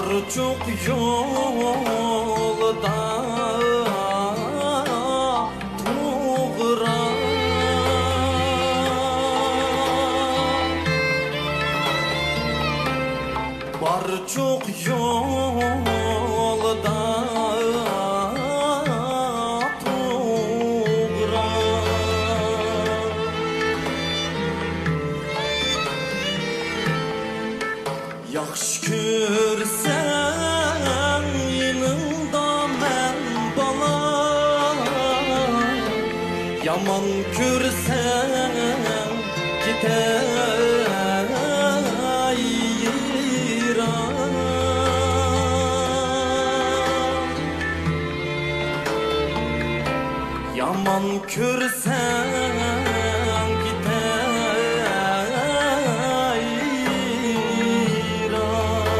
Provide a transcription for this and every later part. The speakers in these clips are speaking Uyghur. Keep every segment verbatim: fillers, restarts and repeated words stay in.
بارچۇق يولدا توغرا، بارچۇق يولدا توغرا. ياخشى كۆرسەڭ يېنىڭدا مەن بالا، يامان كۆرسەڭ كېتەي يىراق. يامان كۆرسەڭ كېتەي يىراق.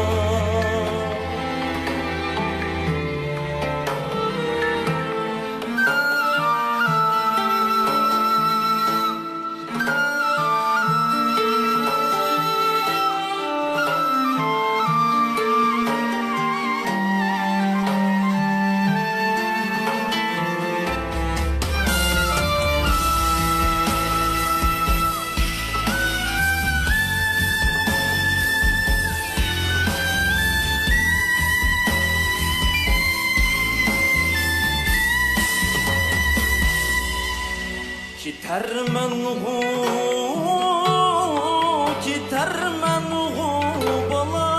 كېتەرمەنغۇ، كېتەرمەنغۇ بالا،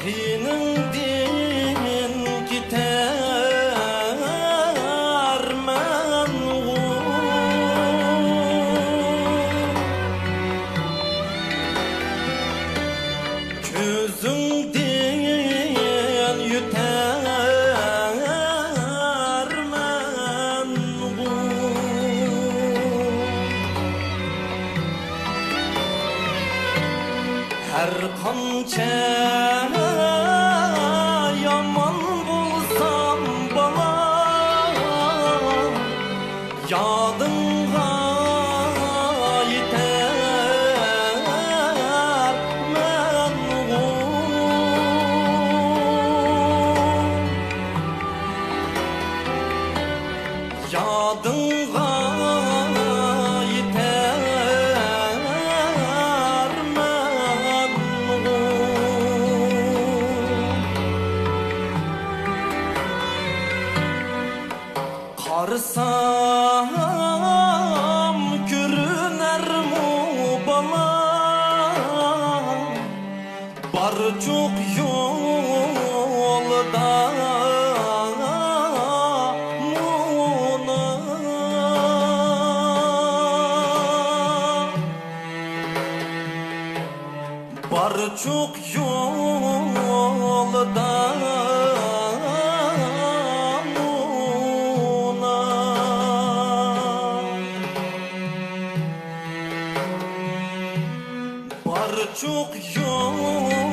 يېنىڭدىن كېتەرمەنغۇ. كۆزۈڭدىن يۆتەرمەنغۇ. ھەر قانچە يامان بولسام بالا، يادىڭغا يېتەرمەنغۇ، يادىڭغا يېتەرمەنغۇ. قارىسام كۆرۈنەرمۇ بالا، بارچۇق يولدا مۇنا. بارچۇق يولدا مۇنا، بارچۇق يول.